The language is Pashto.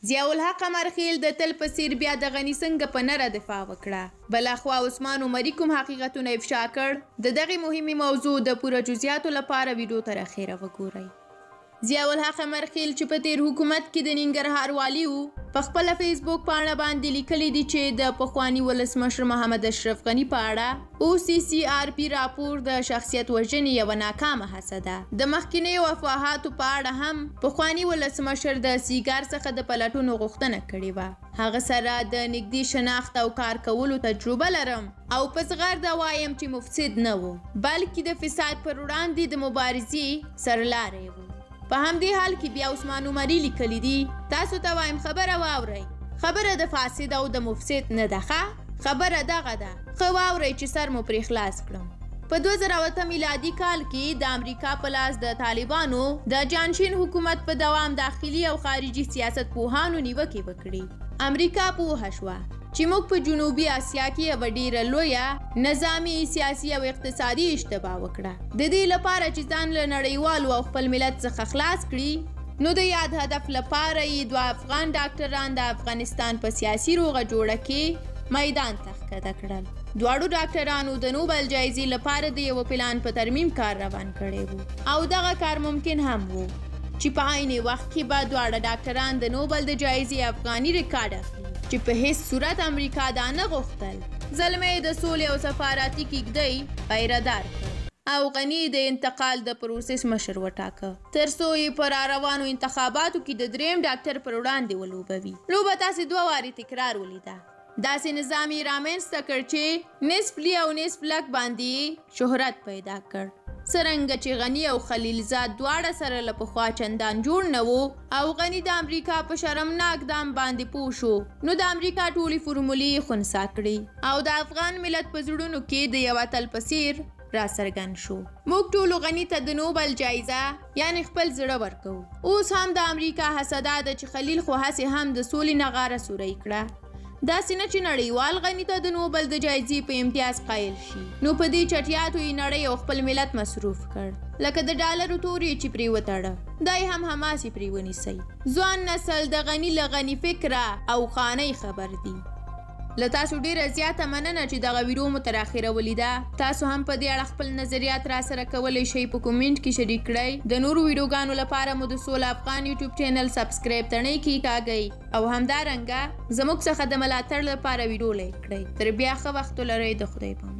ضیاءالحق امرخیل د تل په څیر بیا د غني څنګه په نره دفاع وکړه. بل خوا عثمان عمري کوم حقیقتونه افشا کړ؟ د دغې مهمې موضوع د پوره جزیاتو لپاره ویډیو تر اخیره وګورئ. ضیاءالحق امرخیل چې په تیر حکومت کې د ننګرهار والي و، په خپله فیسبوک پاڼه باندې لیکلي دي چې د پخواني ولسمشر محمد اشرف غني په اړه OCCRP راپور د شخصیت وژنې یوه ناکامه هڅه ده. د مخکنیو افواهاتو په اړه هم پخواني ولسمشر د سیګار څخه د پلټنو غوښتنه کړې وه. هغه سره د نږدې شناخت او کار کولو تجربه لرم او په زغرده وایم چې مفسد نه و، بلکې د فساد پر وړاندې د مبارزې سرلاری و. په همدې حال کې بیا عثمان عمري لیکلي دي، تاسو ته وایم خبره واورئ، خبره د فاسد او د مفسد نه ده، ښه خبره دغه ده، ښه واورئ چې سر مو پرې خلاص کړم. په 2008 میلادي کال کې د امریکا په لاس د طالبانو د جانشین حکومت په دوام داخلي او خارجي سیاست پوهانو نیوکې وکړې. امریکا پوهه شوه چې موږ په جنوبي اسیا کې یوه ډیره لویه نظامي، سیاسي او اقتصادي اشتباه وکړه. د دې لپاره چې ځان له نړیوالو او خپل ملت څخه خلاص کړي، نو د یاد هدف لپاره یې دوه افغان ډاکټران د افغانستان په سیاسي روغه جوړه کې میدان ته ښکته کړل. دواړو ډاکټرانو د نوبل جایزې لپاره د یوه پلان په ترمیم کار روان کړی وو او دغه کار ممکن هم وو چې په عین وخت کې به دواړه ډاکټران د نوبل د جایزې افغاني ریکارډ اخلي، چې په هیڅ صورت امریکا دا نه غوښتل. زلمی د سولې او سفارتي کیږدۍ پیردار کړ او غني د انتقال د پروسس مشر وټاکه، تر څو یې په راروانو انتخاباتو کې د دریم ډاکټر پر وړاندې ولوبوي. لوبه تاسې دوه وارې تکرار ولیده. داسې نظام یې رامنځته کړ چې نصف لی او نصف لک باندې شهرت پیدا کړ. څرنګه چې غني او خلیلزاد دواړه سره له پخوا چندان جوړ نه وو او غني د امریکا په شرمناک دام باندې پوه شو، نو د امریکا ټولې فورمولې یې خنثا کړې او د افغان ملت په زړونو کې د یو اتل په څیر راڅرګند شو. موږ ټولو غني ته د نوبل جایزه یعنی خپل زړه ورکوو. اوس هم د امریکا هڅه دا ده چې خلیل خو هسې هم د سولې نغاره سورۍ کړه، داسې نه چې نړیوال غني ته د نوبل د جایزې په امتیاز قایل شي. نو په دې چټیاتو یې نړۍ او خپل ملت مصروف کړ، لکه د ډالرو تورې چې پرې وتړه، دا یې هم هماسې پرې ونیسئ. ځوان نسل د غني له غني فکره او خانۍ خبر دي. له تاسو ډیره زیاته مننه چې دغه ویډیو مو تر اخره ولیده. تاسو هم په دې اړه خپل نظریات را سره کولی شئ، په کومنټ کې شریک کړئ. د نورو ویډیوګانو لپاره مو د سوله افغان یوټیوب چینل subscribe تڼۍ کیکاږئ او همدارنګه زموږ څخه د ملاتړ لپاره ویډیو لایک کړئ. تر بیا ښه وخت ولرئ، د خدای په